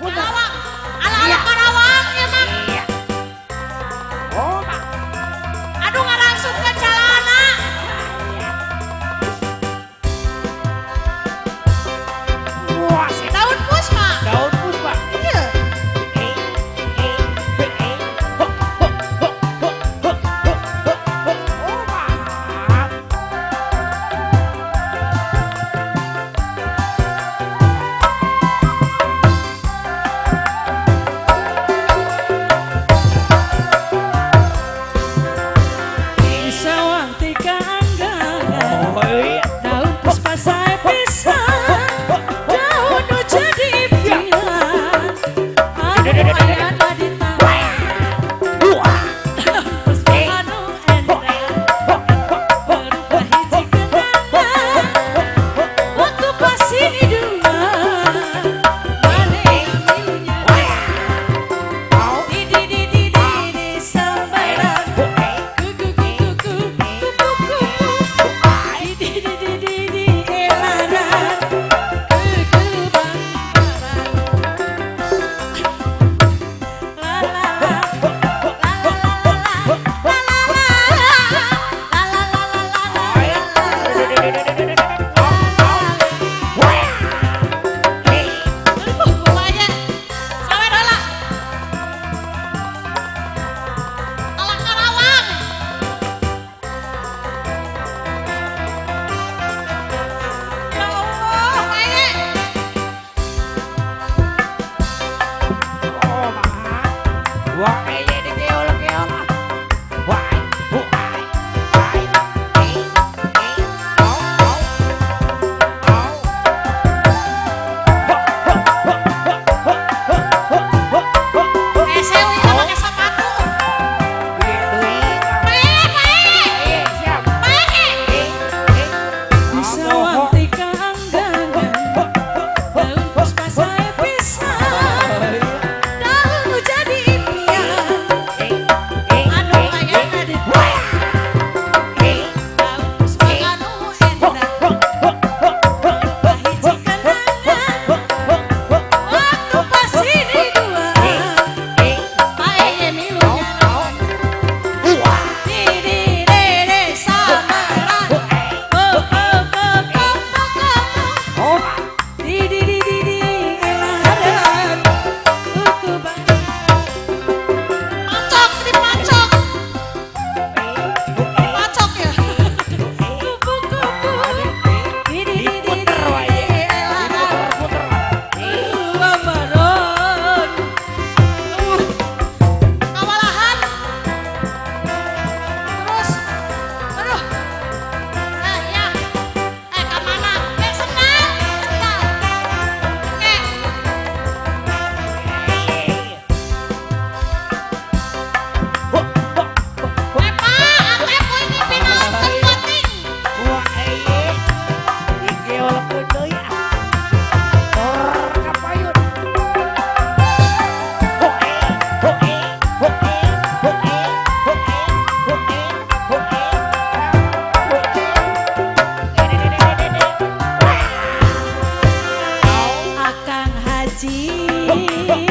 Karawang. Ala-ala Karawang ya mah. Iya. Oh, Pak. Aduh ngarangsut ke calana. Wah, sih. Daun puspa. Daun puspa. Iya. Ho, ho, ho, ho, ho, ho, ho, ho. Oh, Pak. Di sawah tika anggangan. Oh, iya. Daun puspa sae pisan. Daun nu jadi impian. Anu ayana di tangan. Wah. Daun puspa anu endah. Berupa hiji kenangan. Waktu pasti dua. Maneh milunya. Di di di di di di sambaran. Ku ku ku ku ku kupu kupu. Di di di di di di elaran. Ku ku bangkaran. La la la la la la la la la la la la la la la. Aduh, kumaha. Sawer heula. Ala Karawang. Ya Allah, aye. Oh, Pak. Wah, iya dikeol-keol. Wah, wah, wah, eh, eh, au, au, au. Ho, ho, ho, ho, ho, ho, ho, ho, ho, ho. Hese we make sepatu. Duit, duit. Pae, pae. Eh, siap. Pae. Eh, eh. Di sawah tika anggangan. Daun puspa sae pisan. Daun nu jadi impian. Eh, eh, Anu eh, ayana di eh, daun puspa anu ho, endah. ho, ho, ho, ho, ho, Hiji kenangan. ho, ho, ho, Waktu pasti di dua. eh, Pae milunya. au, wah. Di di de de samaran. Ko ko ko ko ko ko. Oh, Pak. Di di di di di elaran. Kuku bang. Pacok, dipacok. Dipacok ya. Kupu kupu. Di di di di di Diputer wae. elaran. Puter-puter. Wamaron. Kawalahan. Terus. Aduh. Eh, ya. Eh, ka mana? Eh, sendal. Sendal. Oke. Ho, ho, Eh, Pak, aku eh ini pinaon penting. wah, iya. Dikeolkeun deui ah. Tor kapayun. Ho, eh, ho, eh, ho, eh, ho, eh, ho, eh, ho, eh, ho, eh, ho, eh. Dede, dede, dede, dede. Wah. Akang Haji.